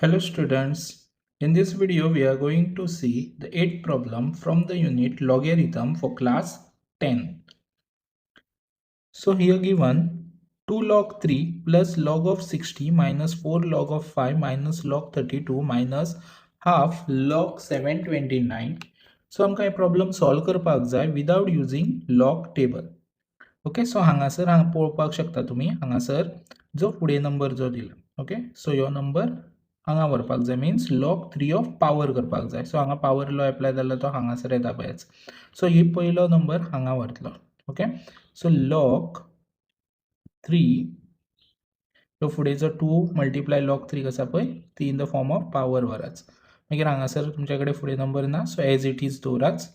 Hello students, in this video we are going to see the 8th problem from the unit logarithm for class 10. So here given 2 log 3 plus log of 60 minus 4 log of 5 minus log 32 minus half log 729. So आमकां हे problem solve करपाक जाय without using log table. Okay, so हांगासर हांगा पळोवपाक शकता तुमी, हांगासर जो फुडें नंबर जो दिला, ओके, सो ह्यो नंबर हांगा व्हरपाक जाय, means log three of power करपाक जाय. सो हांगा पावर लॉ एप्लाय जालो तो हांगासर येता पळयाच. सो ही पयलो नंबर हांगा व्हरतलो. ओके, सो लॉग थ्री ह्यो फुडें जो टू मल्टिप्लाय लॉग थ्री कसा पळय ती in the form of power व्हराच. मागीर हांगासर तुमच्या कडेन फुडें नंबर ना, सो एज it is दवराच.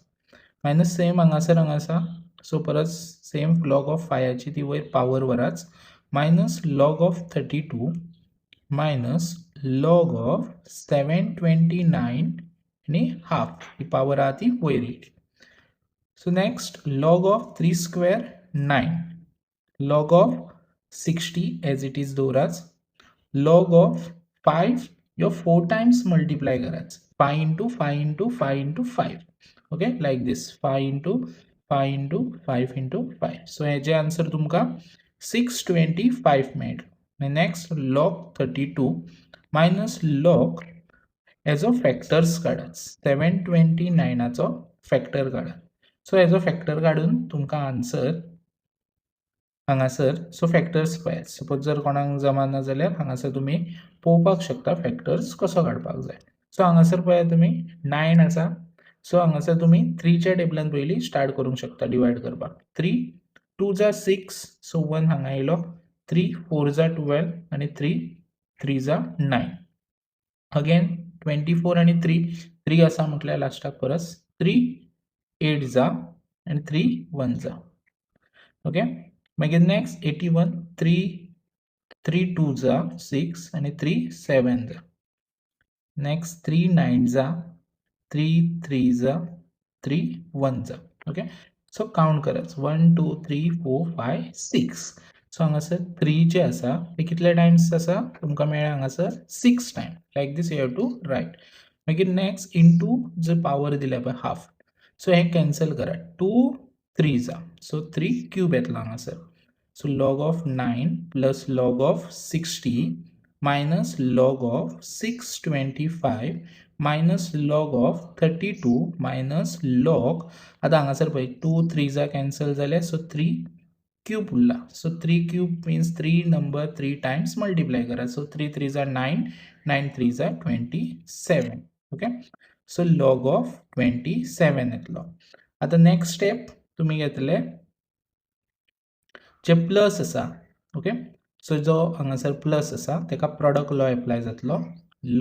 मायनस सेम हांगासर हांगा आसा, सो परत सेम लॉग ऑफ फायाची ती वयर power व्हराच, minus log of 32 minus log of 729 आनी हाफ ही पावर आहा ती वयर येयली. So next, log of three square 9, log of 60 as it is दवराच, log of five ह्यो फोर टायम्स मल्टिप्लाय कराच, five into five into five into five, okay, like this, five into five into five into five. So हेजे answer तुमकां 625 मेळटलो. Next, log 32 minus log हेजो factors काडात, 729आचो factor काडात. So हेजो factor काडून तुमकां आन्सर हांगासर, सो फॅक्टर्स पळयात. सपोज जर कोणाक जमाना जाल्यार हांगासर तुमी पळोवपाक शकता फॅक्टर्स कसो काडपाक जाय. सो हांगासर पळयात तुमी, नायन आसा. सो हांगासर तुमी थ्रीच्या टेबलान पयलीं स्टार्ट करूंक शकता डिवायड करपाक. Three two za six, so one हांगा येयलो. थ्री फोर जा 12 आनी three three za 9. Again 24 आनी थ्री, थ्री आसा म्हटल्यार लास्टाक परत थ्री एट जा आनी थ्री वन जा. ओके, मागीर next 81, three three two za six आनी थ्री सेवन जा. नेक्स्ट थ्री नायन जा, three three za, three one za. Okay, so count करात, one two three four five six. So हांगासर three जे आसा ते कितले टायम्स आसा तुमकां मेळ्ळें हांगासर? Six time. Like this you have to write. मागीर नेक्स्ट इंटू जे पावर दिल्या पळय हाफ, सो हें कॅन्सल करात. Two three za, so three cube येतलो हांगासर. So log of 9 plus log of 60 minus log of 625 minus log of 32 minus log, आतां हांगासर पळय, टू थ्री जा कॅन्सल जाले, सो थ्री क्यूब उरला. So three cube means three number three times multiply करा. So three three za 9, 9 three za 27. Okay, so log of 27 येतलो. आतां next step तुमी घेतले जे प्लस आसा, ओके, सो जो हांगासर प्लस आसा ताका प्रोडक्ट लॉ एप्लाय जातलो.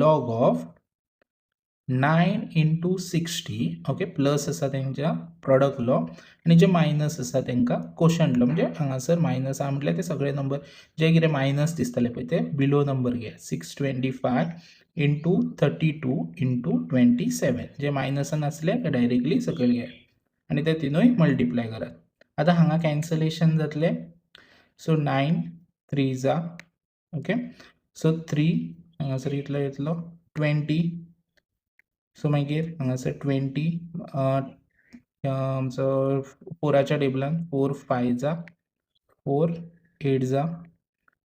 Log of 9 into 60, okay, plus आसा तेंच्या प्रोडक्ट लॉ आनी जे मायनस आसा तांकां कोशंट लॉ. म्हणजे हांगासर मायनस आहा म्हटल्यार ते सगळे नंबर जे कितें मायनस दिसतले पळय ते बिलो नंबर घे, 625 into 32 into 27. जे मायनसान आसले ते डायरेक्टली सकयल घे आनी ते तिनूय मल्टिप्लाय करात. आतां हांगा कॅन्सलेशन जातलें. So 9 three za, okay, so three हांगासर कितलो येतलो? 20. सो मागीर हांगासर 20 आमचो फोराच्या टेबलान फोर फाय जा, फोर एट जा.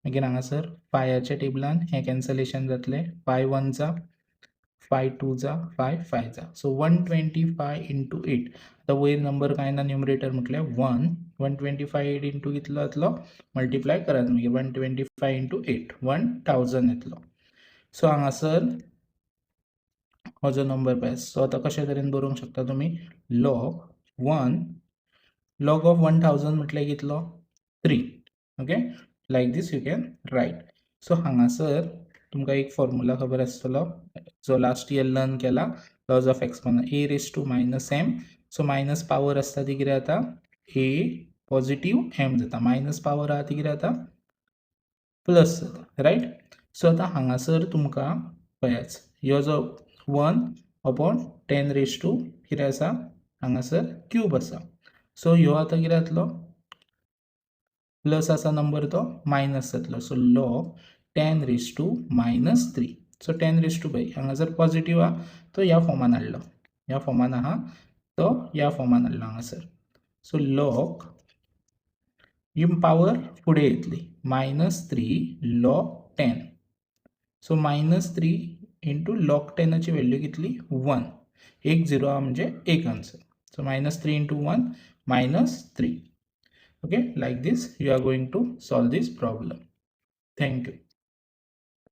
मागीर हांगासर फायाच्या टेबलान हें कॅन्सलेशन जातलें. Five one za, five two za, five five za. So 125 into 8. आतां वयर नंबर कांय ना न्युमरेटर म्हटल्यार one. 125 8 into कितलो जातलो? मल्टिप्लाय करात मागीर, 125 into 8, 1000 येतलो. सो हांगासर हो जो नंबर पळय, सो आतां कशे तरेन बरोवंक शकता तुमी? Log one, log of 1000 म्हटल्यार कितलो? Three. Okay, like this you can write. So हांगासर तुमकां एक फॉर्मुला खबर आसतलो जो लास्ट इयर लर्न केला, laws of exponent, a raise to minus m. So minus power आसता ती कितें जाता? ए पॉझिटीव एम जाता. मायनस पावर आहा ती कितें जाता? प्लस जाता, रायट? सो आतां हांगासर तुमकां पळयात, ह्यो जो one upon 10 raise to कितें आसा हांगासर? क्यूब आसा. सो ह्यो आतां कितें जातलो? प्लस आसा नंबर तो मायनस जातलो. So log 10 raise to minus three. So 10 raise to पळय हांगासर पॉझिटिव्ह आहा तो ह्या फॉर्मान हाडलो, ह्या फॉर्मान आहा तो ह्या फॉर्मान हाडलो हांगासर. सो लॉग ही पावर फुडें येतली minus 3 log 10. So minus 3 into log टेनाची value कितली 1, एक झिरो आहा म्हणजे एक answer. So minus 3 into 1 minus 3. Okay, like this you are going to solve this problem. Thank you.